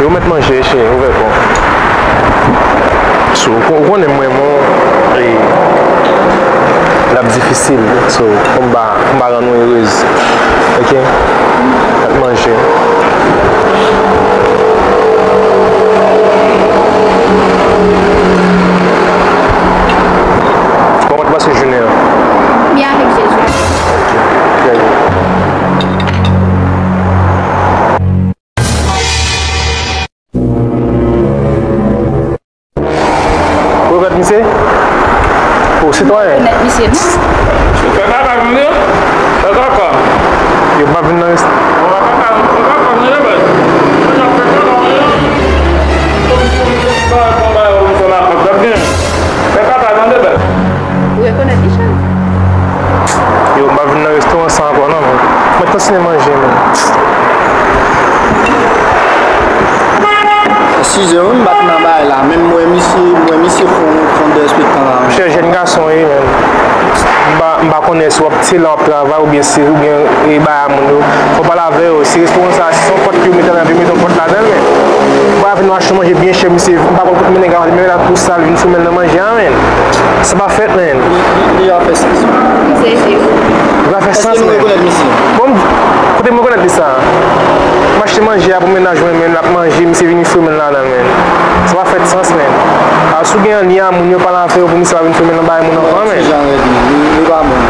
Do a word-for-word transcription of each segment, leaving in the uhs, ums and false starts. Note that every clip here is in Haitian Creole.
Yo mèt manje, cheri, ouvè kò w. So, ou kon-, ou konnen mwen, mwen, e, l ap difisil. So, fò m pa, fò m pa rann ou erez. Oke? Mèt manje. Kòman w te pase jounen an? Byen, avèk Jezi. Oke. Byen. Ou rekonèt misye? O, sitwayen. Rekonèt misye, non? Fè kaka, tande? Fè kaka. Yo pa vin nan rès- Fè kaka, fè kaka, tande, baz. Fè kaka, tande, baz. Fè kaka, tande, baz. Ou rekonèt li, cheri? Yo, m pa vin nan restoran sa ankò non, men. Mwen kontinye manje, men. Sizè, wi, m pa t nan bagay la. Menm mwen, misye, mwen, misye fon, fon derespektan la, men. Monchè, jèn gason, wi, men. M pa, m pa konnen si w ap, se la w ap travay, oubyen si, oubyen, e, bay a moun yo. Fò w pale avè yo. Si restoran sa, si se yon pòt ki yo mete la, yo mete yon pòt ladan l, men. Ou pa vin nou achte manje byen chè, misye, m pa konn kote mennen gaz, mennen la tou sal, vin sou men l nan manje a, men. Sa pa fèt, men. Li, li, li pa fè sans. Misye isi, wi. Li pa fè sans, men. Èske nou rekonèt misye? Bon, kote m rekonèt li sa? M achte manje a pou mennaj mwen, men l ap manje, misye vin foure men l ladan l, men. Sa pa fèt sans, men. A, si w gen anni a moun yo pale avè yo pou misye pa vin foure men l nan bagay moun ankò, men. Ti jan rèd, li, li pa bon.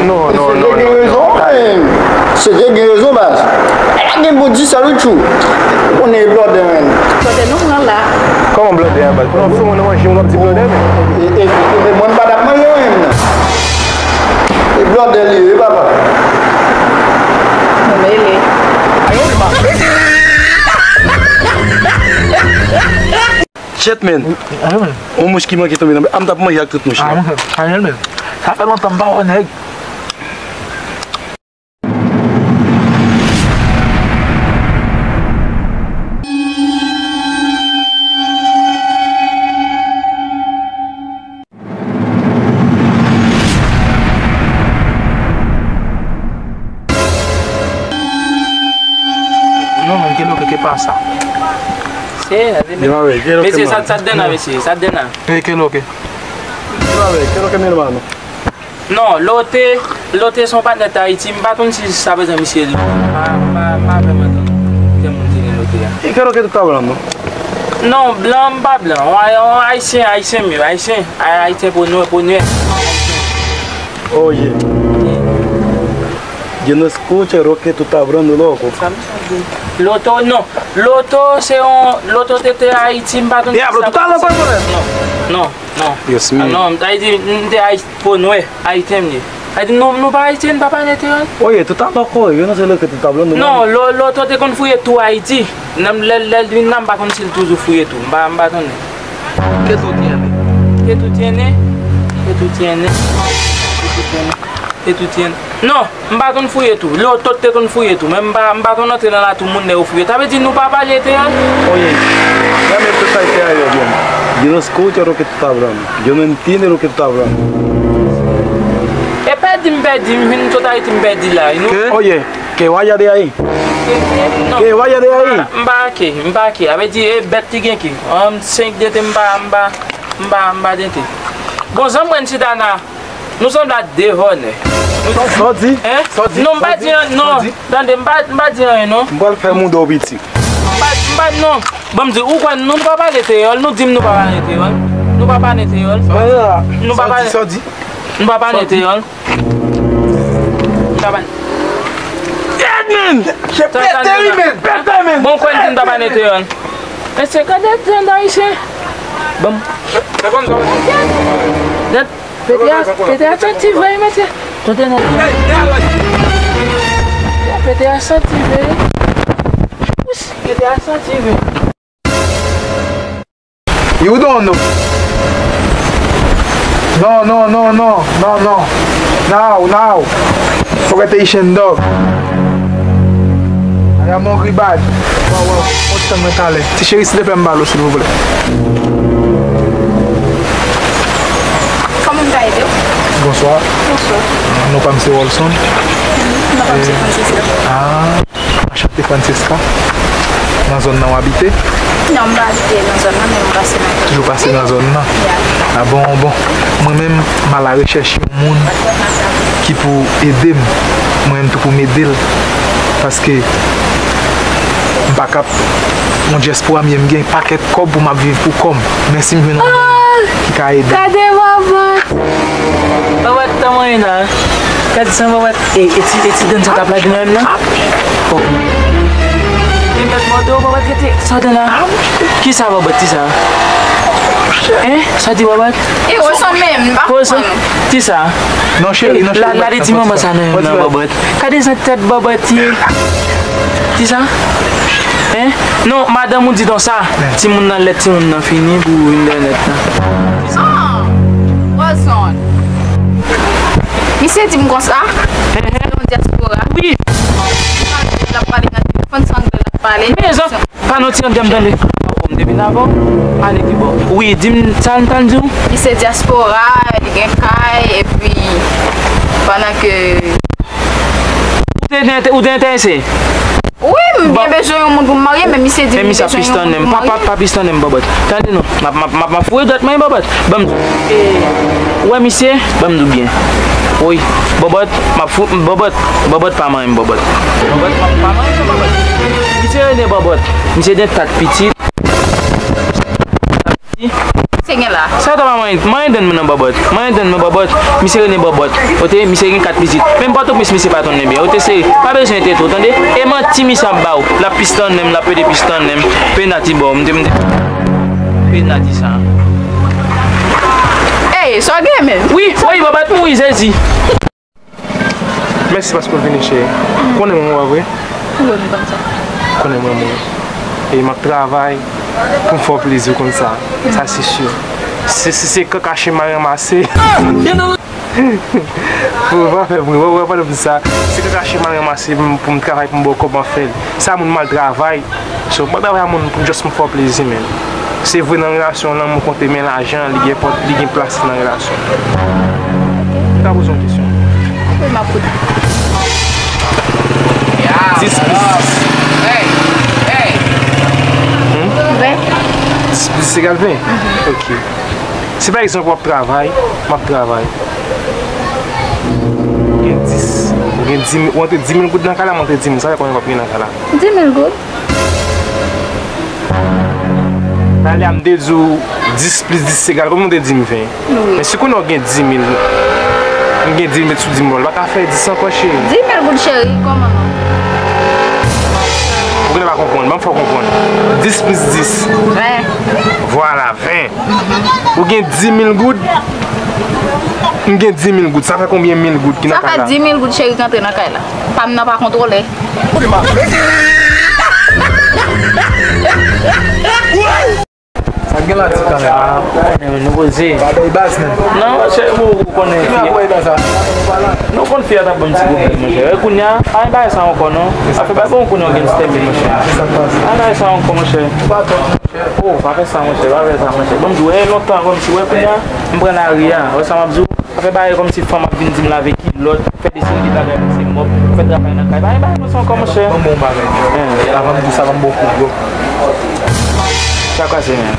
Non, non, non, non, non. Sede gen rezon, men. Sede gen rezon, baz. Ala gen bon di sa, wi, tchou. Konnen e blòdè, men. Blòdè nou pran la. Kòman blòdè a, baz? Pou nou fè mwen nan manje, mwen ap di blòdè, men. E, e, e, e, mwen m pa t ap manje, men, non. E blòdè li ye, wi, papa. Nou mele. Ayo, li pa. Shit, man. Ayo, men. Yon mouch ki manke tonbe nan, a m t ap manje ak tout mouch la. Ah, monchè, Ariel, men. Sa fè lontan m pa wè nèg. Non, men, kèlòke, ke pasa? Se, se, mesye, sa, sa t dènn a, mesye, sa t dènn a. E, kèlòke? Kèlòke, men, mano. Non, Lote, Lote se yon patnè Ayiti, m pa konn si sa bezwen misye li. M pa, m pa, m pa vrèman konn kè moun ki gen Lote a. E kèlòke tout ta blan, non? Non, blan, m pa blan. Yon, yon ayisyen, ayisyen m ye, ayisyen. Ay-, ayisyen po nwè, po nwè. Oh, yeah. Yo no escucha lo que tú estás hablando, loco. Sa m sa di. Loto, non. Loto se yon, Loto te te Ayiti, m pa konn si sa. Diablo, tú estás loco, brother? Non, non, non. Dios mío. Ah, non, sa vle di, m te Ayiti, po nwè, Ayisyen m ye. Sa vle di, nou, nou pa Ayisyen, nou pa pale kreyòl? Oye, tú estás loco, yo no sé lo que tú estás hablando, mano. Non, lo, Loto te konn fouye tou Ayiti. Nan, lè, lè l vin la, m pa konn si l toujou fouye tou. M pa, m pa konnen. ¿Qué tú tienes? ¿Qué tú tienes? ¿Qué tú tienes? ¿Qué tú tienes? ¿Qué tú tienes? Non, m pa konn fouye tou. Loto te konn fouye tou, men m pa, m pa konn antre nan latou moun lè yo fouye. Sa vle di nou pa pale kreyòl? Oye, dame esta idea de bien. Yo no escucho lo que tú estás hablando. Yo no entiendo lo que tú estás hablando. E pèdi m pèdi, m vin sot Ayiti m pèdi la, you know? ¿Qué? Oye, que vaya de ahí. Ke, ke, non. Que vaya de ahí. M pa, m pa ke, m pa ke. Sa vle di, e bèt ki gen ke. An, senk dente, m pa, m pa, m pa, m pa dente. Bon, zanm mwen chita la. Nou sanble ak de vòlè. Sa w di? Hein? Sa w di? Non, m pa di anyen, non. Tande, m pa, m pa di anyen, non. M pral fè mouda w piti. M pa, m pa, non. Bon, m di, ou kwè nou, nou pa pale kreyòl? Nou di m nou pa pale kreyòl. Nou pa pale kreyòl. Nou pa pale. Sa w di? Nou pa pale kreyòl. Nou pa pale. Edmond! Se pete wi, men! Pete, men! Bon, kwè nou pa pale kreyòl. Mesye, gade jan ayisyen. Bon. Pete a, pete a santi vre, mesye. Tande non. Pete a santi vre. Pete a santi vre. You don't know. No, no, no, no, no, no. Now, now. Forget Haitian dog. I am hungry bad. Waw, waw. On ti tan mwen talè. Ti cheri, silvouplè, m ba l ou, silvouplè. Kòman m ka ede w? Bonswa. Bonswa. Non pa m se Rolson. Non pa m se Francesca. Ah, anchante Francesca. Nan zòn nan w abite? Non, m pa abite nan zòn nan, men m pase nan zòn nan. Toujou pase nan zòn nan? Yeah. Ah bon, bon. Mwen menm, m alarechèch yon moun ki pou ede m. Mwen menm tou pou m ede l. Paske m pa kap, yon dyaspora m ye, m gen pakèt kòb pou m ap viv pou kò m. Men si m jwenn yon moun ki ka ede m. Gade bòbòt! Bòbòt, tan mwen la. Gade sa bòbòt. E, e ti, e ti dan sa k ap lage nan menm nan? Oh. E mèt mòde w bòbòt, gete sa w dan la. Kisa bòbòt, kisa? Hein? Sa w di bòbòt? E Rolson menm, m pa konprann. Ti sa. Non, cheri, non, cheri. Lage ti manman sa nan menm nan bòbòt. Gade jan tèt bòbòt ye. Kisa? Hein? Non, madanm ou di donk sa. Timoun nan lèd, timoun nan fini pou entènèt la. Ah! Rolson. Misye di m konsa. Yon dyaspora. Wi. L ap pale nan telefòn, se anglè l ap pale. Men zòt, pa nan ti anglè m tande. M te vin avè w, ale pi bò. Wi, di m sa l t al di w. Misye dyaspora, li gen kay, epi pandan ke Ou te, te, ou te enterese? Wi, m byen bezwen yon moun pou m marye, men misye di m li bezwen yon moun pou m marye. Pa, pa, pa pistonnen m, bòbòt. Tande non, m ap, m ap, m ap, m ap foure dwèt mwen, bòbòt. Ban m di w. E, ou wè misye, ban m di w byen. Wi, bòbòt, m ap fou, bòbòt, bòbòt pa manyen m, bòbòt. Bòbòt pa, pa manyen m, bòbòt. Misye rele bòbòt. Misye gen kat pitit. Misye gen la. Sa ta pa manyen, manyen dan mwen nan bòbòt. Manyen dan mwen bòbòt. Misye rele bòbòt. Ote, misye gen kat pitit. Menm Pòtoprens, misye pa tonnen byen. Ote, se, pa bezwen tete w, tande? E manti misye ap ba w. L ap pistonnen m, l ap pede pistonnen m. Penati bò, m te, m te. Penati sa. Ey, sa w gen menm? Wi, wi, bòbòt mouri, Jezi. Mèsi paske w vini, cheri. Konnen mwen, mwen, vre? Wi, m konn sa. Konnen mwen, mwen. E m ap travay pou m fè w plezi, w konn sa. Sa, se si. Se, se, se kakache m al ranmase. Pou w pa fè bri, w, w, w, pa di sa. Se kakache m al ranmase pou m, pou m travay, pou m ba w kòb, m ap fè l. Sa moun mal travay. So, m pa travay a moun pou just m fè w plezi, men. Se vre nan relasyon, lanmou konte, men lajan, li gen pòt, li gen plas nan relasyon. M ta poze yon kesyon. Wi, m ap koute. Dis plis dis. Hmm? Ven. Dis plis dis egal ven? Mhm. Ok. Si pa egzanp w ap travay, m ap travay. Ou gen dis, ou gen di mil, ou antre di mil goud nan kay la, m antre di mil, sa fè konbyen w ap gen nan kay la? Di mil goud. Talè a m te di w dis plis dis egal, kòman w te di m ven? Wi. Men si kounye a w gen di mil, m gen di mil met sou di mil, w pa ka fè dis ankò, cheri. Di mil goud, cheri, kòman non? Ou genlè pa konprann, ban m fè w konprann. Dis plis dis. Ven. Vwala, ven. Ou gen di mil goud, m gen di mil goud. Sa fè konbyen mil goud ki nan kay la? Sa fè di mil goud, cheri, k antre nan kay la. Pa m nan pa kontwole. Sa gen la ti kanè. Ah, nou poze. Pa bay baz menm. Non, monchè, ou, ou konnen fi a. Nou konn fi a t ap ban m ti pwoblèm, monchè. E kounye a, pa gen bagay sa ankò, non. Afè pa bon kounye a, ou gen ti tèmine, monchè. Pa gen bagay sa ankò, monchè. Oh, pa fè sa, monchè, pa fè sa, monchè. Ban m di w, e lontan, kòmsi, wè, kounye a, m pran lari a. Wè sa m ap di w? Pa fè bagay kòmsi fanm ap vin di m lave kilòt, fè deside bagay pou se mòp, fè travay nan kay. Pa gen bagay konsa ankò, monchè. Ban m bon bagay. Avan m di w sa, ban m bon kou dlo. Sa kraze, men.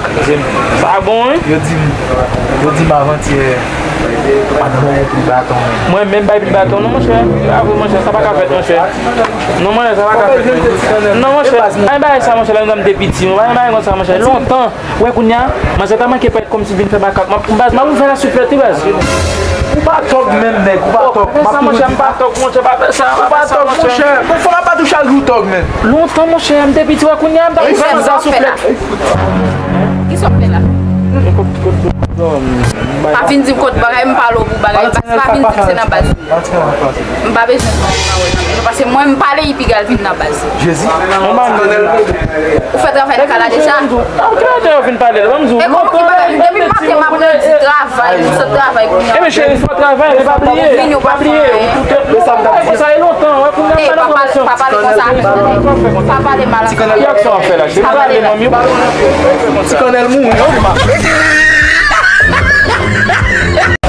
Kraze m. Sa bon, wi. Yo di m, yo di m avantyè, pa t bon pou baton, men. Mwen menm bay pil baton, non, monchè. Pa vre, monchè, sa pa ka fèt, monchè. Non, monchè, sa pa ka fèt, men. Non, monchè, pa gen bagay sa, monchè, lè m te piti, non, pa gen bagay konsa, monchè. Lontan. Wè kounye a, manzè ta manke parèt kòmsi vin fè makak. M ap, baz, m ap ouvè la souflèt, wi, baz. Ou pa tòg menm, nèg, ou pa tòg. Pa fè sa, monchè, m pa tòg, monchè, pa fè sa, pa fè sa, monchè. Ou pa tòg, monchè. Bon, fò m pa touche al jou tòg, men. Lontan, monchè, m te piti, wè kounye a, m ta ouvè la souflèt. Kisa w fè la? Pa vin di m kot bagay, m pale w pou bagay, baz, pa vin di m se nan baz. M pa bezwen tande pawòl nan men nou, paske mwen m pale, li piga l vin nan baz. Jezi. Ou fè travay nan kay la deja? Ki lè yo vin pale l? Ban m di w. E kòman ki bagay? Depi maten m ap redi travay, nou sot travay kounye a. E men cheri, fò travay, men pa bliye, pa bliye. Ou koute. Sa e lontan, wè, kounye a, pa pale konsa. Pa pale mal. Ki aksyon w ap fè la? Cheri, pa pale non, m yo. Ti kanèl mouri, non?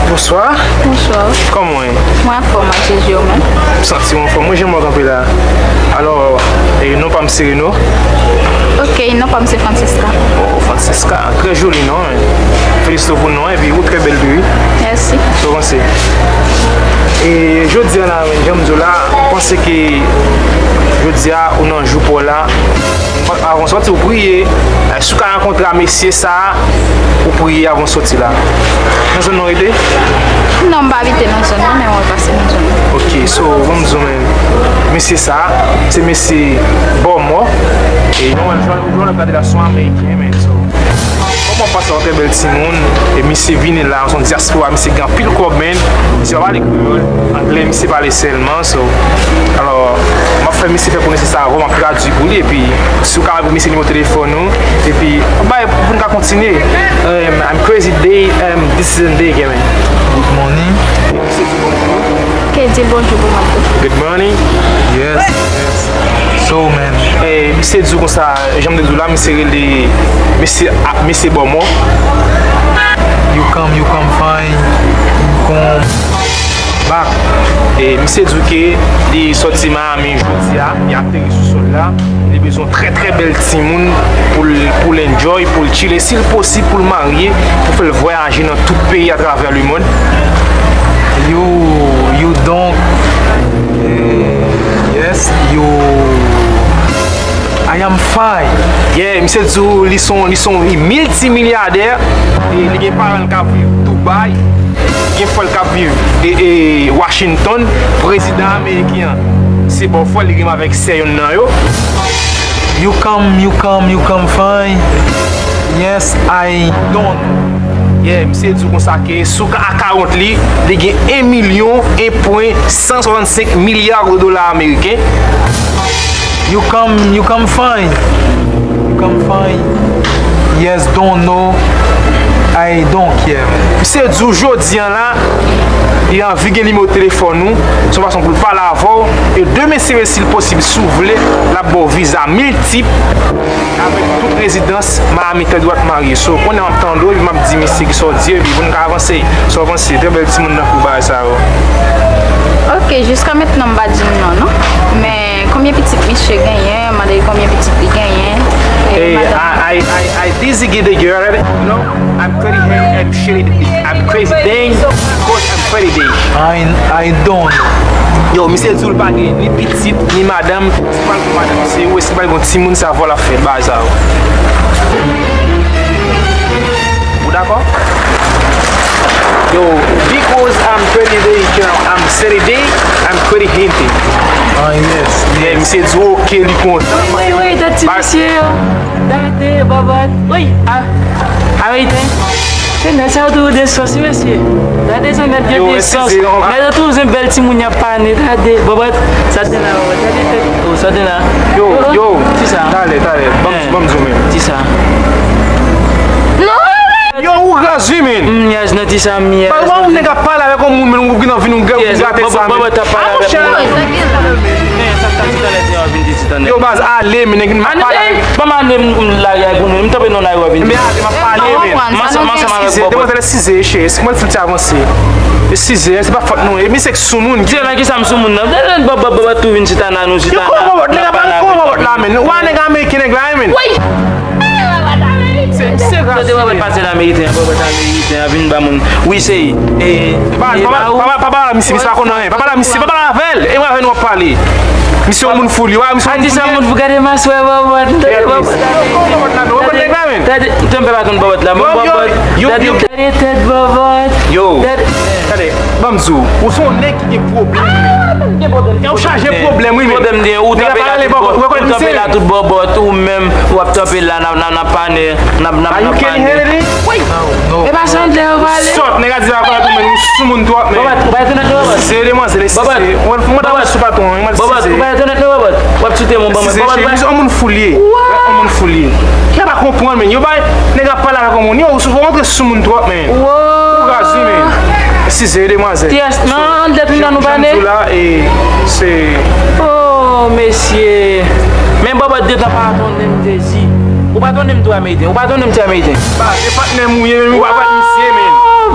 Bon, Bonswa. Bonswa. Kòman w ye? Mwen anfòm ak Jezi, ou menm? M santi m anfòm. Mwen, jan mwen kanpe la. Alò, e, non pa m se Reno. Ok, non pa m se Francesca. Oh, Francesca. Trè joli non, men. Felisito pou non, epi ou trè bèl tou, wi. Mèsi. Sa w panse? E jodi a la, men, jan m di w la, m panse ke jodi a, ou nan jou pa w la. Avan w sòti, ou priye. Si w ka rankontre a mesye sa a, ou priye avan w sòti la. Nan zòn nan w rete? Non, m pa abite nan zòn nan, men mwen pase nan zòn nan. Ok, so, ban m di w, men, mesye sa a, se mesye Bòmò. E nou wè l, jan nou gade la, se yon Ameriken, men, so. Kòman w pase yon trè bèl timoun, e misye vini la, se yon dyaspora, misye gen anpil kòb, men, misye pa pale kreyòl, anglè, misye pale sèlman, so, alò, m ap fè misye fè konesans avè w, m ap tradui pou li, epi si w ka voye misye nimewo telefòn ou, epi, bay, pou n ka kontinye. Um, I'm crazy day, um, this is a day, man. Good morning. Ke di bonjou pou mwen tou. Good morning. Yes, yes. So, man. Eh, misye di w konsa, jan m te di w la, misye rele, misye, a, misye Bòmò. You come, you come fine, you come back. E misye di w ke li sòti Miami jodi a, li ateri sou sòl la. Li bezwen trè, trè bèl timoun pou l, pou l enjoy, pou l chile. Si l posib, pou l marye, pou fè l vwayaje nan tout peyi atravè lemonn. You, you don't, eh, yes, you, I am fine. Yeah, misye di w li se yon, li se yon miltimilyadè, e li gen paran l k ap viv Dubai, gen frè l k ap viv, e, e, Washington, prezidan ameriken an, se bòfrè l, li gen avèk sè yonn nan yo. You come, you come, you come fine. Yes, I don't. Yeah, misye di w konsa ke sou ka akawont li, li gen en milyon, en pwen san swasannsenk milya de dola ameriken. You come, you come fine. You come fine. Yes, don't know. I don't care. Misye di w jodi a la, li anvi gen nimewo telefòn ou, se yon fason pou l pale avè w, e demen, si, si l posib, si w vle, l ap ba w viza miltip avèk tout rezidans Miami, tèt dwat marye. So, kounye a m ap tande w, epi m ap di misye kisa w di, epi pou n ka avanse. So, avanse, trè bèl timoun nan pou bagay sa yo. Ok, jiska mentnan m pa di m non, non. Men, konbyen pitit misye genyen? Mande l konbyen pitit li genyen. E, eh, madanm. I, I, I, I dizzy get the girl, you know? I'm pretty, I'm shitty, I'm crazy, dang, coach, I'm pretty, dang. I, I don't. Yo, misye di w l pa gen ni pitit, ni madanm. Si pa l gen madanm, se ou, e si pa l gen timoun, se avè w l ap fè bagay sa yo. Ou dakò? Yo, because I'm pretty day, I'm steady day, I'm pretty hinty. Ah, yes, yeah, yes. Misye di w, ok, li kontan. Wi, wi, wi, dat ti mesye yo. Dade, bòbòt. Wi, a, Ameriken. Se nèg sa yo toujou gen sans, wi, mesye. Gade sa, nèg yo gen sans. Nèg yo toujou gen bèl timoun y ap panen. Gade, bòbòt. Sa te la, bòbòt. Gade tèt. Oh, sa te la. Yo, yo. Ti sa. Talè, talè. Ban m, ban m zoom in. Ti sa. Non! Yo, ou raz, wi, men. M nyaj nan ti sa, m nyaj. Ba, ou nèg ap pale avèk yon moun, men ou gen anvi nou grèv pou grate sa, men. Bòbòt ap pale avèk mwen. Men, sa k ta ti talè, ti an vin di ti talè. Yo, baz, ale, men nèg, m ap pale avèk. Ban m ale, m, m, lari a pou nou. M tanpe nan lari a vin di. Men ale, m ap pale, men. M ansanm, m ansanm avèk bòbòt. Eskize, demwazèl, eskize, cheri. Eskize, mwen fè ti avanse. Eskize, se pa fòt nou. E misye k soumoun. Di nan kisa m soumoun nan. Bòbòt, bòbòt tou vin chita nan nou, chita nan. Yo, kòman bòbòt, nèg ap pale, kòman bòbòt la, men? Wa nèg ameriken, nèg la, men. Wi! Se, se ras. Kote bòbòt pase la, ameriken, bòbòt ameriken, vin ba moun. Wi, se, e, baz, e, pa, pa, pa, pa, pa, misye, misye pa konn anyen. Pa pale misye, pa pale avè l. E mwen avè nou ap pale. Misye yon moun fou li, wa, misye yon moun fou li. Ati sa moun fou, gade maswè, bòbòt, tande bòbòt. Yo, kòman bòbòt la, men? Ou rekonèt nèg la, men? Tande, m tanpe pa konn bòbòt la, men bòbòt. Yo, yo, yo, yo. Gade tèt bòbòt. Yo, tande, ban m di w, ou se yon nèg ki gen pwoblèm. Ah, m gen pwoblèm. Ou chaje pwoblèm, wi, men. Pwoblèm de, ou tanpe la tout bò-, ou tanpe la tout bòbòt, ou menm, w ap tanpe la, n ap, n ap, n ap panen, n ap, n ap, n ap panen. Wi. E pa sa anglè yo pale. Sòt, nèg a di sa, ou soumoun twòp, men. Bòbòt, ou pa etènèt non, bòbòt. Eskize, demwazèl, eskize. Bòbòt. Mwen, mwen ta sou patwon, mwen. Bòbòt, ou pa etènèt non, bòbòt. W ap tute moun, bòbòt. Eskize, cheri, misye yon moun fou li ye. Yon moun fou li ye. Yo pa konprann, men. Yo pa, nèg ap pale avèk yon moun. Yo, ou souvan rantre sou moun twòp, men. Ou raz wi, men. Eskize, demwazèl. Ti yès, non, dèt nou nan nou pa ne. Jan m di w la, e, se. Oh, mesye. Men bòbòt detan pa tonn m, Jezi. Ou pa tonn m tou, ameriken. Ou pa tonn m ti ameriken. Ba, se patnè m ou ye, men ou pa bat misye, men.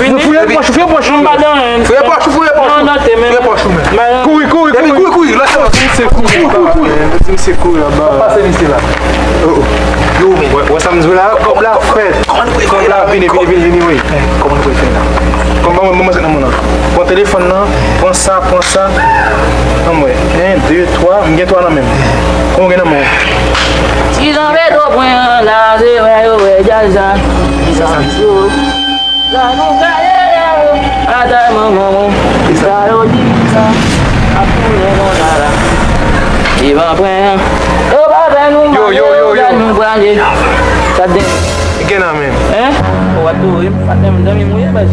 vini. Fouye pòch ou, fouye pòch ou. M pa nan anyen. Fouye pòch ou, fouye pòch ou. Non, non, te men. Fouye pòch ou, men. Kouri, kouri, kouri. Depi kouri, kouri, lòt se kouri, kouri, kouri, kouri. Pase misye la. Oh, oh. Yo, men. Wè, wè sa m di w la, kòb la fèt. Kòb la, vini, vini, vini, vini, wi. Kòman nou pral fè la? Kòman, ban mwen, ban mwen sa nan men w la. Pran telefòn nan, pran sa, pran sa. Ann wè. En, de, twa, m gen twa nan men m. Kòman w gen nan men w? Ti jan Pedro pran an la, se wè yo wè djaz la. Sa yo. Sa nou gaye la, atay manman mwen. Sa yo di sa. Ap tounen konsa la. Li van pran an. Yo pa fè nou mal, yo, yo, yo, yo. Gad nou prale. Sa de Gen nan men m. Hein? Ou ap touye m? Patnè m, zanmi m ou ye, baz.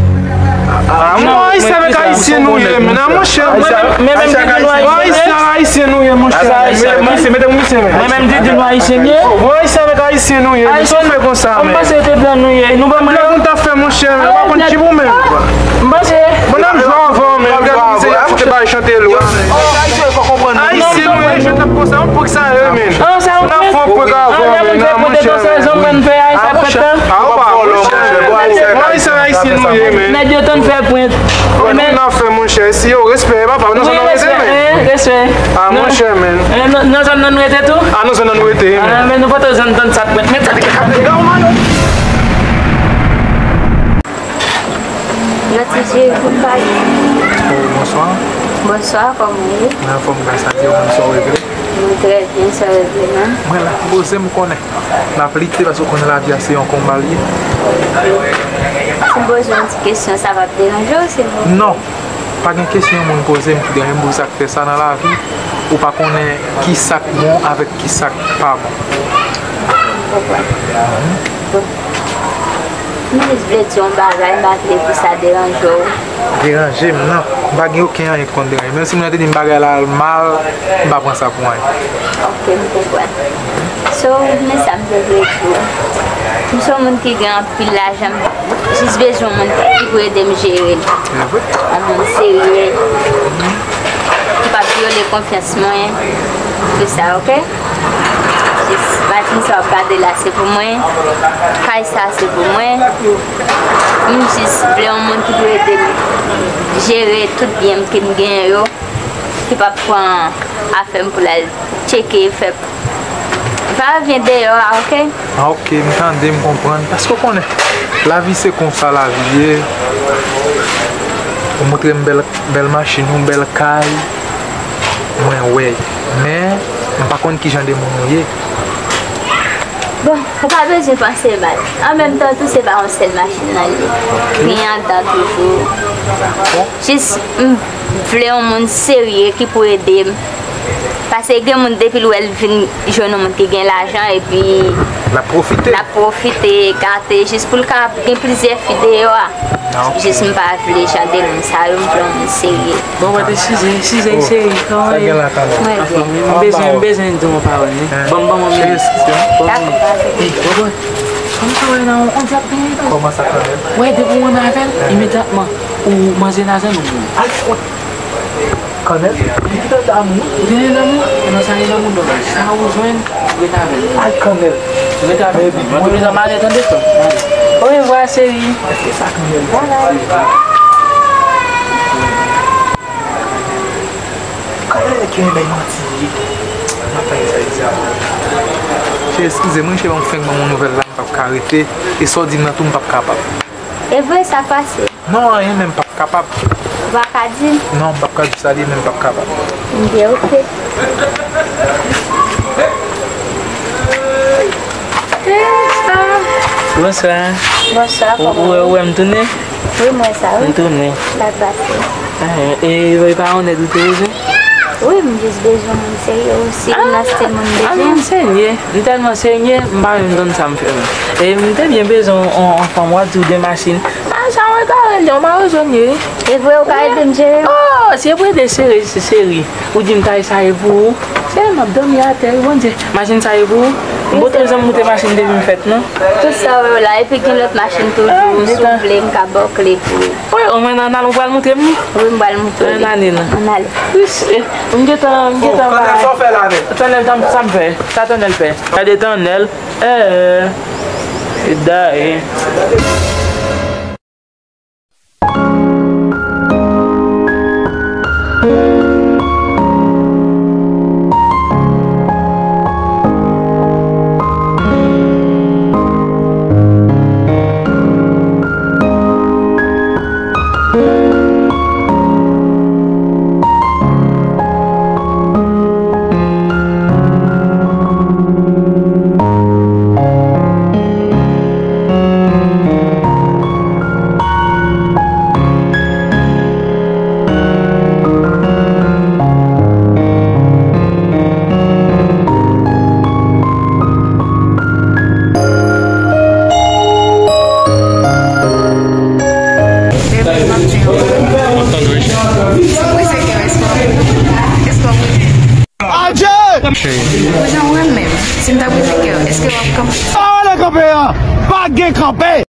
Ah, non, ayisyen avèk ayisyen nou ye, men, ah, monchè. Men menm di di nou ayisyen. Ayisyen avèk ayisyen nou ye, monchè. Mete pou misye, mete pou misye, men. Mwen menm di di nou ayisyen ye. Bon, ayisyen avèk ayisyen nou ye, men. Ayisyen fè konsa, men. Mwen panse te blan nou ye. Nou pa mwen. Blan nou ta fè, monchè, men. Ou pa konn ki pou menm. Mwen panse. Bon, n ap jwe avè w, men. Gade misye, y ap fout bay chante lwa. Ayisyen nou ye, jwèt ap konsa, yon prank sa ye, men. N ap fè yon prank avè w, men, nan, monchè, men. Ah, monchè. Ah, ou pa, monchè. Bon, ayisyen, ayisyen nou ye, men. Nèg yo tann fè prank. Bon, nou nan fè, monchè. Si yo, respè, papa, nan zòn nan rete, men. Respè. Ah, monchè, men. Nan zòn nan nou rete tou? Ah, nan zòn nan nou rete, men. Ah, men nou pa t zòn tann sa prank, men sa te ka. Gratitid pou pale. Oh, bonswa. Bonswa, kòman w ye? Mwen anfòm, gras a Dye, ou menm sa w regle? Mwen trè byen, sa regle, non? Mwen la, poze m konnen. N ap lite, paske w konnen lavi a se yon konba l ye. Si m poze yon ti kesyon, sa p ap deranje w, silvouplè? Non. Pa gen kesyon yon moun poze m ki deranje m pou sa k fè sa nan lavi. Ou pa konnen ki sa k bon avèk ki sa k pa bon. M konprann. Bon. M jis vle di yon bagay, m pa vle pou sa deranje w. Deranje m, non. M pa gen okenn anyen ki konn deranje m. Menm si moun nan te di m bagay la al mal, m pa pran sa pou anyen. Ok, m konprann. So, men sa m te vle di w. M se yon moun ki gen anpil lajan, m jis bezwen yon moun ki pou ede m jere l. Yon moun serye, ki p ap Vyole konfyans mwen, tout sa, oke? Jis machin sa w ap gade la, se pou mwen. Kay sa, se pou mwen. M jis vle yon moun ki pou ede m jere tout byen m ke m genyen yo, ki p ap pran afè m pou l al tcheke, fè, va vyen deyò a, oke? Ah, oke, m tande, m konprann. Paske w konnen, lavi se konsa lavi ye. Ou montre m bèl, bèl machin, yon bèl kay, mwen wè. Men, m pa konn ki jan de moun ou ye. Bon, ou pa bezwen panse mal. An menm tan tou, se pa yon sèl machin nan li ye. Gen anndan toujou. Jis, m vle yon moun serye ki pou ede m. Paske gen moun, depi l wè l vin jwenn yon moun ki gen lajan, epi l ap pwofite. L ap pwofite, gate, jis pou l ka gen plizyè fi deyò a. Ah, oke. Jis m pa vle jan de moun sa yo, m vle yon moun serye. Bon, mwen te size, size, size, kòman sa ye? Gen la kanmenm. Anfòm, wi, m bezwen, m bezwen di yon pawòl, wi. Ban m, ban m yon minit. Dakò, pa gen pwoblèm. Wi, bon, bon. Kòman sa wè nan yon dyab gen yon... Kòman sa kanmenm? Wè, depi w ann avè l, imedyatman, ou manje lajan nou. Al fwot. Kanmenm? Li gentan damou. Li gentan damou? Nan sa li damou, non. Sa ou jwenn, ou ret avè l. Al kanmenm. Ou ret avè l. Mwen tou plis an male tande frè m. Orevwa, cheri. Èske sa kanmenm? Bye bye. Kanmenm ki renmen manti. M ap fè sa egzanp. Cheri, eskize mwen, cheri, ban m fenk ban m yon nouvèl la, m p ap ka rete. E sa w di m nan tou, m p ap kapab. E vre, sa k pase? Non, anyen, men m p ap kapab. Ou pa ka di m? Non, m p ap ka di w sa l ye, men m p ap kapab. Byen, oke. Bonswa. Bonswa, kòman ou ye? Ou wè m tounen? Wi, m wè sa, wi. M tounen. Sa k pase? E, e, e pa yon èd ou te bezwen? Wi, m jis bezwen moun serye osi, m nan stil moun bezwen. Ah, m senye. M tèlman senye, m pa menm konn sa m fè menm. E m te byen bezwen yon, yon fanm, w ap di w de machin. Ah, sa mwen ka rele, yon mawozo m ye. E vre, ou ka ede m jere? Oh, si e pou ede sere, se seri. Ou di m kay sa e pou ou. Se m ap dòmi atè, wi, Bondye. Machin sa e pou ou. M pote w janm moute machin depi m fèt, non? Tout sa w wè yo la, epi gen lòt machin toujou, si w vle, m ka ba w kle pou ou. Wi, o mwen nan, nan, ou pral moutre m li? Wi, m pral moutre w li. Ann ale, non? Ann ale. Wi, se, m gentan, m gentan bay. Tonnèl, sa w fè la menm? Tonnèl, sa m, sa m fè? Sa Tonnèl fè? Gade Tonnèl. Eh, eh. E da, eh. Adje! Cheri. Jan w renmen m, si m ta brize kè w, èske w ap kanpe? Pa ale kanpe a! Pa gen kanpe!